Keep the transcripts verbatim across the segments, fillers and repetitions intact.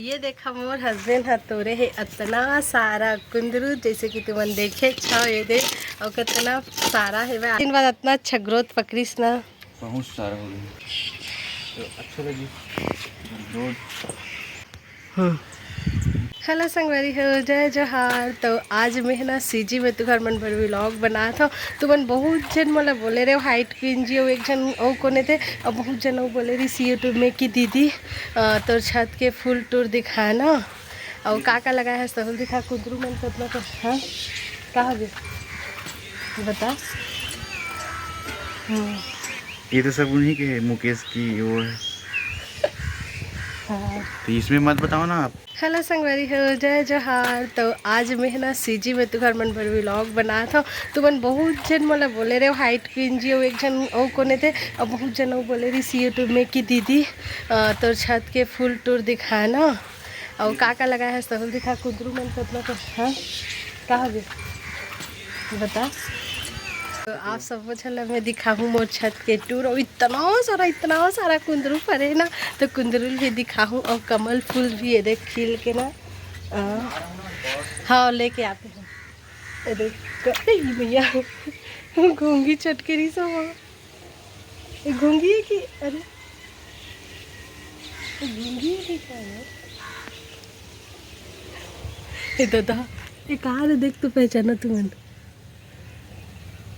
ये देखा, मोर हस्बैंड ह तोरे हे अतना सारा कुंदरू, जैसे कि तुमन देखे छव, ये दे, और कितना सारा हे बे। दिन बाद अतना अच्छा ग्रोथ पकड़िस ना। बहुत सारा हो गया, तो अच्छा लगी। ग्रोथ। हम्म। हेलो संगवारी हो, जय जोहार। तो आज मैं है ना सीजी में तुहर मन बर व्लॉग बनात हव। तुमन बहुत झन मोला बोले रहे, हाइट क्वीन जी, अउ एक झन अउ कोने थे, अउ बहुत झन अउ बोले रही सी यूट्यूब में कि दीदी, अ, तोर छत के फुल टूर दिखा ना, अउ का का लगाए है सहूल दिखा, कुंदरू मन कतना कर, हाँ, का हो गया? बता। हम्म। ये तो सब उन्हीं के है, मुकेश की वो है। हाँ। तो इसमें मत बताओ ना आप। हेलो संगवारी हो, जय जोहार। तो आज मैं है ना सीजी में तुहर मन बर व्लॉग बनात हव। तुमन बहुत झन मोला बोले रहे, हाइट क्वीन जी, अउ एक झन अउ कोने थे, अउ बहुत झन अउ बोले रही सी यूट्यूब में कि दीदी, अ, तोर छत के फुल टूर दिखा ना, अउ का का लगाए है सहूल दिखा, कुंदरू मन कतना कर, हाँ, का हो गया? बता। तो आप सब झन ला मैं दिखाहूँ मोर छत के टूर, अउ इतना सारा, इतना सारा कुंदरू फरे ना, तो कुंदरू भी दिखाहूँ, अउ कमल फूल भी ये देख खिल के ना, अ, हाँ, लेके आते हैं। ये देख, अरे भैया, घोंगी चटकेरी सब। ये घोंगी है कि, अरे, ये घोंगी है कि क्या है? ए दादा, ये कहाँ रे? देख तो पहचाना तुमन।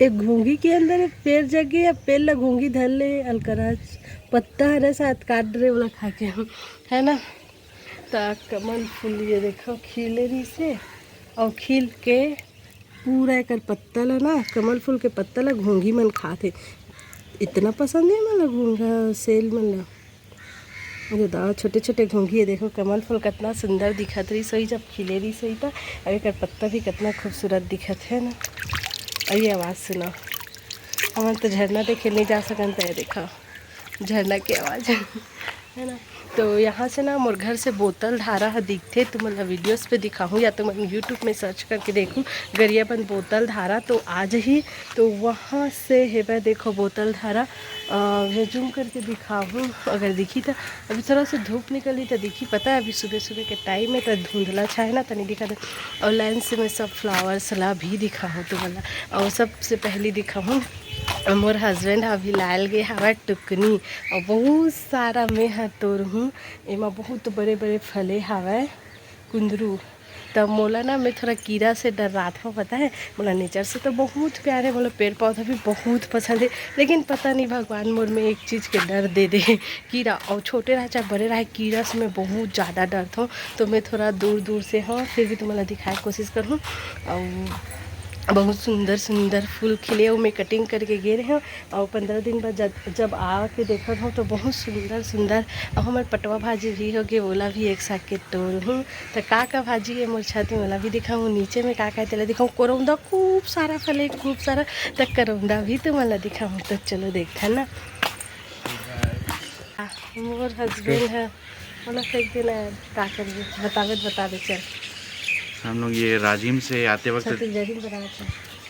एक घोंगी के अंदर एक पेड़ जगे, या पेड़ ला घोंगी धर ले, अलकराज पत्ता हरे शायद काट रहे वाला खा के, है ना? त कमल फूल ये देखो खिले रही से, और खिल के पूरा एकर पत्ता ला ना, कमल फूल के पत्ता ला घोंगी मन खात हे। इतना पसंद हे मन ला घोंगा सेल मन ला। अरे दा, छोटे छोटे घोंगी हे, देखो कमल फूल कितना सुंदर दिखत रही सोई, जब खिले रही सोई त। अब एकर पत्ता भी कितना खूबसूरत दिखत हे ना। अब ये आवाज़ सुना, हमन तो झरना देखे नहीं जा सकन, त ये देखा झरना की आवाज़ है ना। तो यहाँ से ना मोर घर से बोतल धारा ह दिखथे, तुमन ला वीडियोज़ पे दिखाहूँ या तुमन यूट्यूब में सर्च करके देखहू गरियाबंद बोतल धारा, तो आ जही। तो वहाँ से हेबे देखो बोतल धारा, अ, मैं जूम करके दिखाहूँ अगर दिखी तो। अभी थोड़ा सा धूप निकली तो दिखी, पता है अभी सुबह सुबह के टाइम में तो धुंधला छाए ना, तनी दिखा दे। और लाइन से मैं सब फ्लावर्स ला भी दिखाहूँ तुमन ला, और सबसे पहली दिखाहूँ मोर हस्बैंड अभी लायल गे हवय टुकनी, और बहुत सारा मैं ह तोरहूँ। एमा बहुत बड़े-बड़े फले हावय कुंदरू। त मोला ना, मैं थोड़ा कीरा से डर्राथंव, पता है, मोला नेचर से तो बहुत प्यार है, मोला पेड़ पौधा भी बहुत पसंद है, लेकिन पता नहीं भगवान मोर में एक चीज़ के डर दे दे, कीरा। और छोटे रहे चाहे बड़े रहे, कीरा से मैं बहुत ज़्यादा डरथंव। तो मैं थोड़ा दूर दूर से, हाँ, फिर भी तुमला दिखाए के कोशिश करहूँ। और बहुत सुंदर सुंदर फूल खिले, वो मैं कटिंग करके गे रहे हंव। और पंद्रह दिन बाद जब, जब आके देखत हंव तो बहुत सुंदर सुंदर। और हमर पटवा भाजी भी होगे, ओला भी एक साथ के तोरहूँ। तो का का भाजी है मोर छत में, ओला भी दिखाहूँ। नीचे में का का है, तेला दिखाहूँ। करौंदा खूब सारा फले, खूब सारा। तो करौंदा भी तुमला दिखाहूँ। तो चलो देखथन ना। मोर हस्बैंड है, मोला फेंक देना है, का करिए, बतावे तो बता दे, चल। हम लोग ये राजिम से आते वक्त छत्तीसगढ़ी में बनावत है।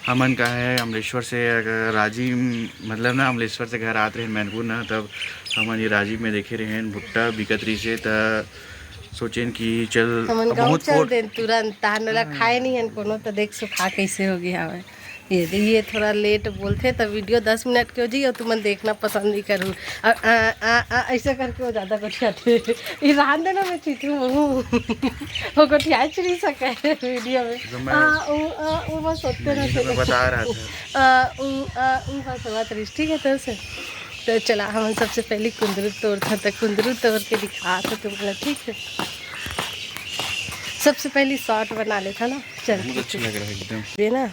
हमन का है अमलेश्वर से, अगर राजिम, मतलब ना, अमलेश्वर से घर आत रहे मैनपुर ना, तब हमन ये राजिम में देखे रहे भुट्टा बिकत रही से, त सोचेन कि चल, हमन अब गाँव बहुत चल फोट- देन तुरंत, तान वाला हाँ। खाए नहीं हन कोनो, तो देख सुखा कैसे हो गया हवे। ये दे, ये थोड़ा लेट बोलथे त वीडियो दस मिनट के हो जाई, और तुमन देखना पसंद नहीं करू। आ, आ, आ, आ, ऐसे करके वो ज़्यादा गोठियाथे। ये रहन देना, मैं चीचू हूँ। वो गोठिया चुरी सके है वीडियो में। तो मैं आ, ऊ, आ, ऊ बस होते मैं रहते यही तो मैं हैं। बता रहा था। आ, ऊ, आ, ऊ बस बात रही, ठीक है, तो से। तो चला, हम सबसे पहले कुंदरू तोड़ता था, कुंदरू तोड़ के दिखा था तुमको, ठीक है। सबसे पहले शॉट बना लेता ना, चल बहुत ठीक अच्छा है। लग रहा है एकदम। ये ना,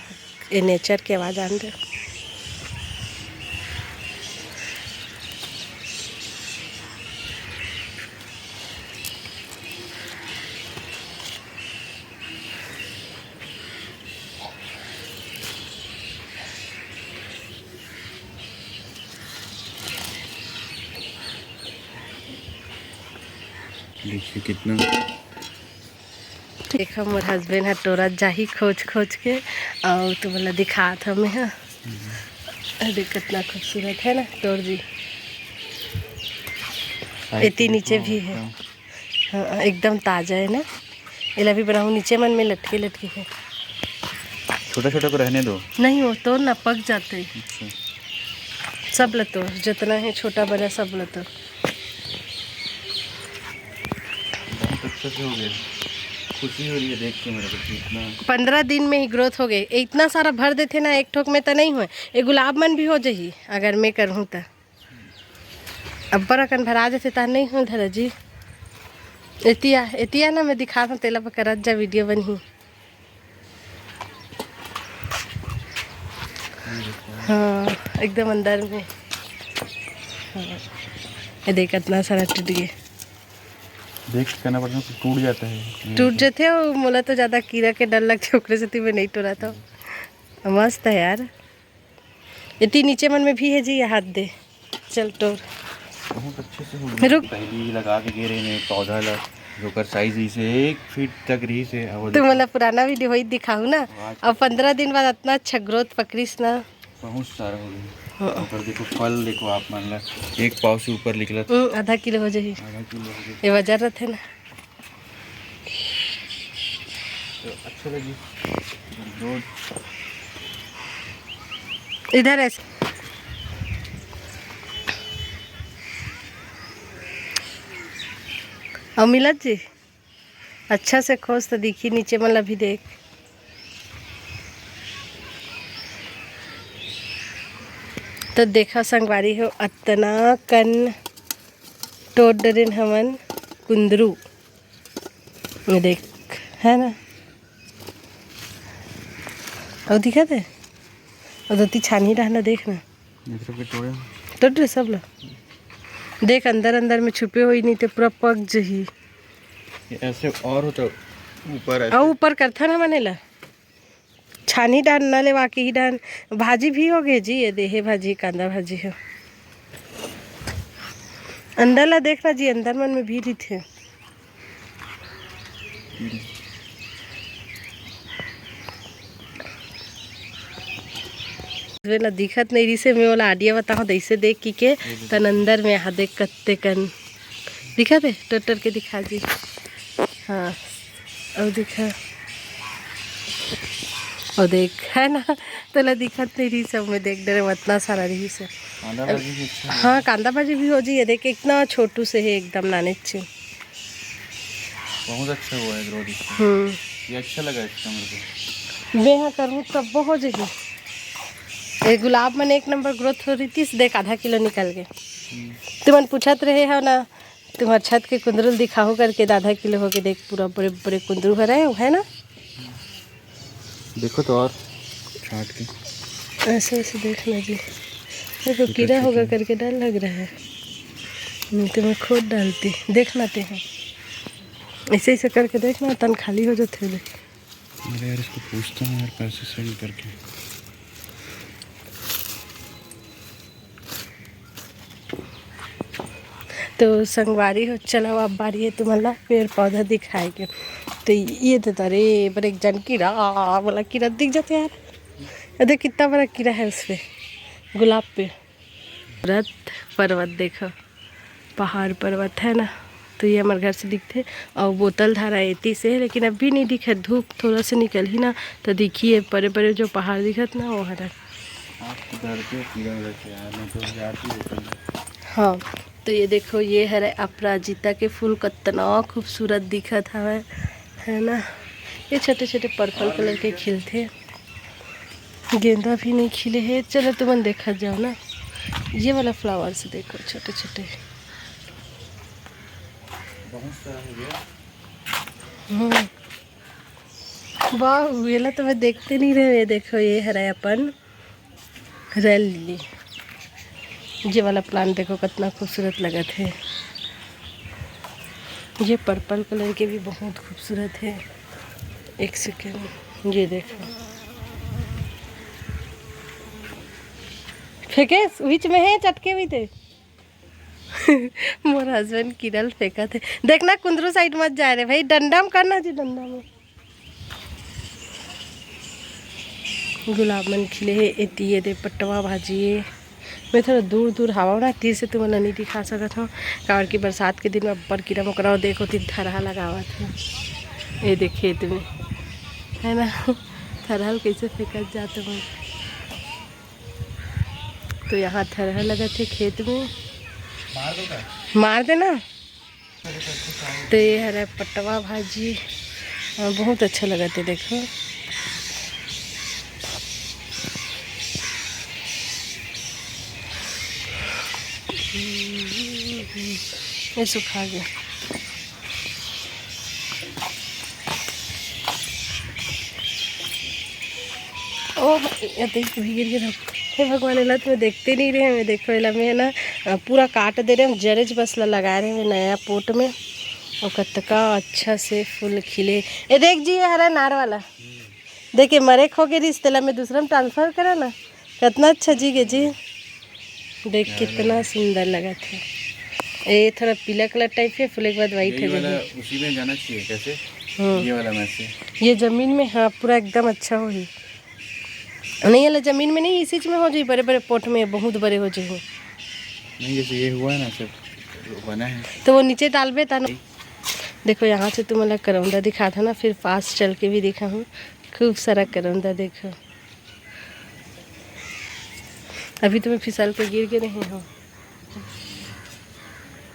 ये नेचर के आवाज़ आन दे। देखिए कितना देखो, मोर हस्बैंड ह टोरत जाही खोज खोज के, अउ तुमन ला दिखात हव मैं ह। अरे, कितना खूबसूरत है ना, तोर जी। एती नीचे भी है। हाँ, एकदम ताजा है ना। एला भी बनाहूँ, नीचे मन में लटके लटके है। छोटा छोटा को रहने दो। नहीं, वो तो ना पक जाते। अच्छा। सब ल तोड़, जितना है छोटा बड़ा सब ल तोड़। बहुत अच्छा से हो गया। खुशी हो रही है देख के मेरे को कि इतना पंद्रह दिन में ही ग्रोथ हो गए। इतना सारा भर देते ना एक ठोक में, तो नहीं हुए। ये गुलाब मन भी हो जाही अगर मैं करहूँ तो। अब्बर अकन भरा जथे, तार नहीं हो धरा जी। एतिया एतिया ना मैं दिखात हूँ, तेला पकड़त जा, वीडियो बनही। हाँ, एकदम अंदर में। हाँ, ये देख, इतना सारा टूट गए। देख के करना पड़ता है, टूट जाता है। टूट जाते हो। मोला तो ज़्यादा कीड़ा के डर लगते, ओकरे सेती मैं नहीं टोरात हूँ। मस्त है यार। इतनी नीचे मन में भी है जी, ये हाथ दे। चल टोर। बहुत अच्छे से हो गया। रुक। पहली लगा के गिरे ने पौधा ला, जोकर साइज इसे एक फीट तक रही से। अब तू मोला पुराना वीडियो वही दिखाऊ ना। अब पंद्रह दिन बाद इतना अच्छा ग्रोथ पकड़िस ना। बहुत सारा हो गया। हाँ। और देखो फल, देखो आप मान ला, एक पाव से ऊपर निकला। हम्म, आधा किलो हो जाही। आधा किलो हो गया। ये वजन रहते ना। तो अच्छा लगी। दो इधर ऐसे। और मिलत जी, अच्छा से खोज तो दिखी, नीचे मन ला भी देख। तो देखा संगवारी हो, अतना कन टोर डरेन हमन कुंदरू। ये देख, है ना? और दिखा दे, और धोती छानी रहना, देख ना। ये तरफ के टोरे। टोर डरे सब ला। देख, अंदर अंदर में छुपे हुई, नहीं तो पूरा पक जही। ये ऐसे और होता ऊपर ऐसे। और ऊपर करथा ना मने ला। छानी डान न लेवा के ही डान। भाजी भी हो गए जी, ये देहे भाजी, कांदा भाजी हो। अंदर ला देखना जी, अंदर मन में भी रहिथे। वे ला दिखत नहीं रिसे, मैं ओला आइडिया बताहूँ, तैसे देख की के तन अंदर में यहाँ देख कत्ते कन दिखत है, टोर टोर के दिखा जी। हाँ, और दिखा, और देख, है ना, तोला दिखत नहीं रही सब में देख डरे, उतना सारा रही से। कांदा भाजी भी अच्छा है। हाँ, कांदा भाजी भी हो जी। ये देख, इतना छोटू से है, एकदम नाने से। बहुत अच्छा हुआ है ग्रोथ इसका। हम्म। ये अच्छा लगा इसका मेरे को। मैं हाँ करूँ तब हो जाही। ये गुलाब मन एक नंबर ग्रोथ हो रही थी, देख आधा किलो निकल गए। तुमन पूछत रहे हो ना, तुम्हार छत के कुंदरू ल दिखाहू करके, आधा किलो हो गए। देख, पूरा बड़े बड़े कुंदरू हरे, है ना? देखो तो और छाट के। ऐसे ऐसे देख लो जी। देखो, कीड़ा होगा करके डर लग रहा है, नहीं तो मैं खोद डालती। देखना ते हैं, ऐसे ऐसे करके देखना, तन खाली हो जाते हैं। अरे यार, इसको पूछता हूँ यार, पैसे सेंड करके। तो संगवारी हो, चलो अब बारी है तुम्हारा पेड़ पौधा दिखाए के। तो ये तो, अरे, पर एक जन कीड़ा, आ, वाला कीड़ा दिख जाते यार। अरे, कितना बड़ा कीड़ा है उस पे, गुलाब पे। रथ पर्वत देखो, पहाड़ पर्वत है ना, तो ये हमारे घर से दिखते। और बोतल धारा एती से, लेकिन अभी नहीं दिखे, धूप थोड़ा से निकल ही ना, तो दिखिए बड़े बड़े जो पहाड़ दिखत ना, वो हरा। आप तो डरते हो कीड़ा उड़ा से यार, मैं तो जाती हूँ। हाँ, तो ये देखो, ये हरे अपराजिता के फूल, कितना खूबसूरत दिखत हवे, है ना? ये छोटे छोटे पर्पल कलर के खिलथे, गेंदा भी नहीं खिले है। चलो, तुमन देखा जाओ ना, ये वाला फ्लावर्स देखो, छोटे छोटे। बहुत सारा हो गया। हम्म। वाह, ये ला तो मैं देखते नहीं रहे। ये देखो, ये हरे अपन रेल लिली। ये वाला प्लांट देखो, कितना खूबसूरत लगत है। ये पर्पल कलर के भी बहुत खूबसूरत है। एक सेकेंड, ये देखो, फेंके बीच में है, चटके भी थे। मोर हस्बैंड किरल फेंकत है। देखना, कुंदरू साइड मत जाए रे भाई, डंडा में करना जी, डंडा में। गुलाब मन खिले हे, एती ये दे पटवा भाजी हे, मैं थोड़ा दूर दूर हवं ना, तीर से तुमन ला नहीं दिखा सकत हूँ, काबर कि बरसात के दिन में अब्बड़ कीरा मकोरा, देखो, तीर थरहा लगावत हे, ये देख खेत में, है ना? थरहा ल कैसे फेंकत जाते हैं। तो यहाँ थरहा लगत हे खेत में, मार देना। तो ये हरे पटवा भाजी, अ, बहुत अच्छा लगत हे, देखो। ये सुखा गया। ओ, ये देख, भी गिर गिर। हे भगवान, एला तो मैं देखते नहीं रहे। मैं देखो, एला मैं ना, अ, पूरा काट दे रहे हूँ, जरेज बस ला लगा रहे हैं नया पोट में। और कतका अच्छा से फूल खिले। ये देख जी, ये हरा नार वाला। देखे, मरे खो के रिश्ते ला मैं दूसरा में ट्रांसफर करा ना। कितना अच्छा जी के जी। देख, कितना सुंदर लगत हे। ये थोड़ा पीला कलर टाइप है, फूले के बाद व्हाइट यही हो वाला जाएगी। उसी में जाना चाहिए, कैसे? हम्म। ये वाला में से। ये जमीन में, हाँ, पूरा एकदम अच्छा होही। नहीं, ये जमीन में नहीं, इसी में हो जाई, बड़े बड़े पोट में, बहुत बड़े हो जाई। नहीं, जैसे ये हुआ है ना, सब बना है। तो वो नीचे डालबे ता ना। देखो, यहाँ से तुमन ला करौंदा दिखात हँव ना, फिर पास चल के भी दिखाहूँ। खूब सारा करौंदा देखो। अभी तो मैं फिसल के गिर गे रहे हँव।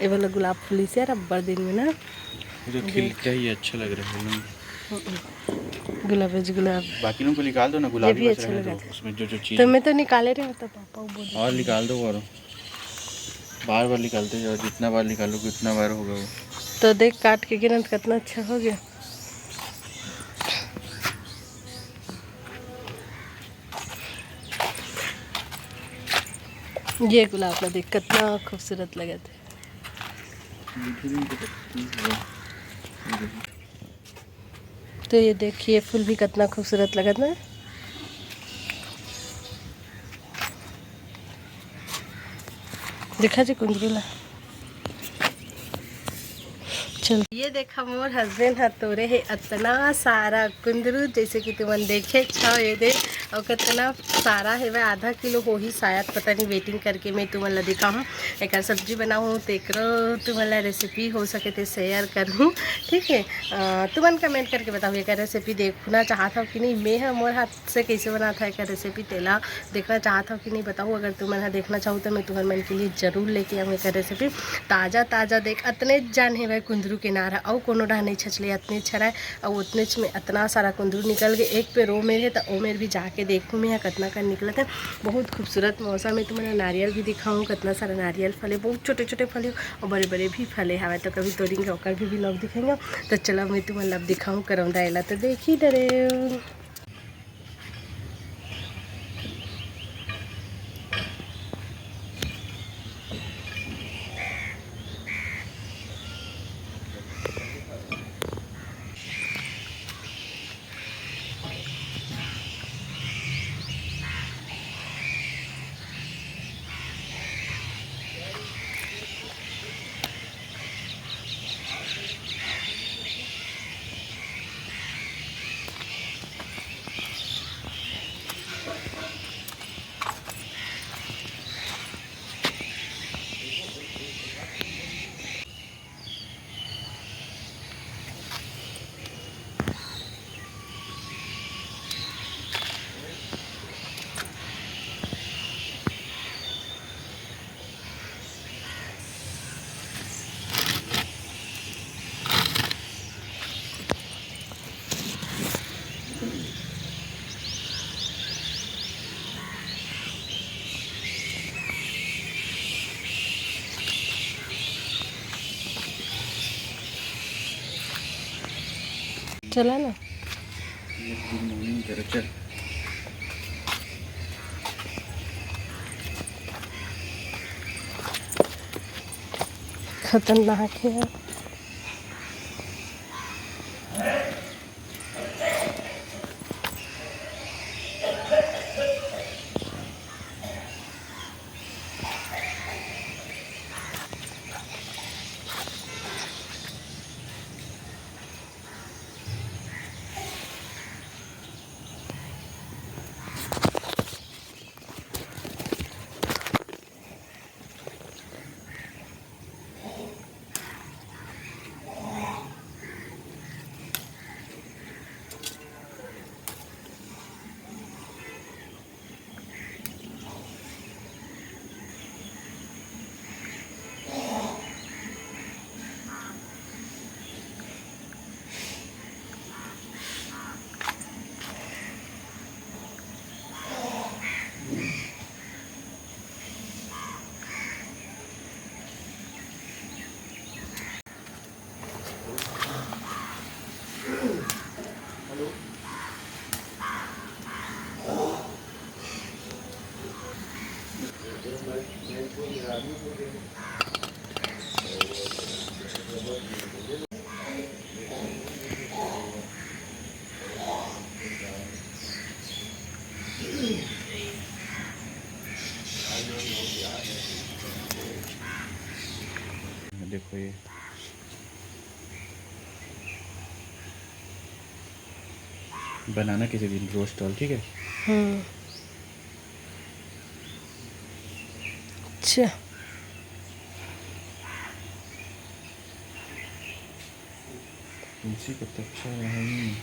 ये वाला गुलाब फूलिस यार, अब्बड़ दिन में ना। ये तो खिलता ही अच्छा लग रहा है ना। गुलाब है जी, गुलाब। बाकी लोगों को निकाल दो ना, ये गुलाबी भी बस अच्छा रहने लगा दो। था। उसमें जो, जो चीज़ तो मैं तो निकाले रहे हूँ, तो पापा वो बोले। और निकाल दो, और बार बार निकालते जाओ, जितना बार निकालोगे उतना बार होगा वो। तो देख, काट के गिरन तो कितना अच्छा हो गया। ये गुलाब ला देख, कितना खूबसूरत लगत है। तो ये देखिए, फूल भी कितना खूबसूरत लगत ना। देखा जी कुंदरू ला। चल, ये देखा, मोर हस्बैंड ह तोरे हे अतना सारा कुंदरू, जैसे कि तुमन देखे छो, ये दे, और कितना सारा हेवय, आधा किलो होही शायद, पता नहीं, वेटिंग करके मैं तुमन ला दिखाहूँ। एकर सब्जी बनाहूँ, तेकरो तुमन ला रेसिपी हो सके ते शेयर करहूँ, ठीक है। अ, तुमन कमेंट करके बताओ, एकर रेसिपी देखना चाहत हो कि नहीं, मैं ह मोर हाथ से कैसे बनात हे एकर रेसिपी, तेला देखना चाहत हो कि नहीं, बताओ। अगर तुमन ह देखना चाहो तो मैं तुमन मन के लिए जरूर लेके आऊँ एकर रेसिपी। ताज़ा ताज़ा देख, अतने जान हेवय कुंदरू के नार ह, अउ कोनो डहा नहीं छचले, अतने छराय, अउ उतनेच में अतना सारा कुंदरू निकल गे। एक पेड़ ओ मेर हे, त ओ मेर भी जाके देखूँ मैं ह कतना कन निकलत हे। बहुत खूबसूरत मौसम हे, तुमन ल नारियल भी दिखाऊँ, कतना सारा नारियल फले, बहुत छोटे छोटे फले अउ बड़े बड़े भी फले हवय। तो कभी तोड़ेंगे, ओकर भी vlog दिखाएंगे। तो चलो, मैं तुमन ल अब दिखाऊँ करौंदा, एला तो देख ही डरे। चला ना। गुड मॉर्निंग करो, चल। खतरनाक है। देखो ये बनाना किसी दिन रोस्ट डाल, ठीक है? हम्म। अच्छा। तुलसी का तो अच्छा है ही नहीं।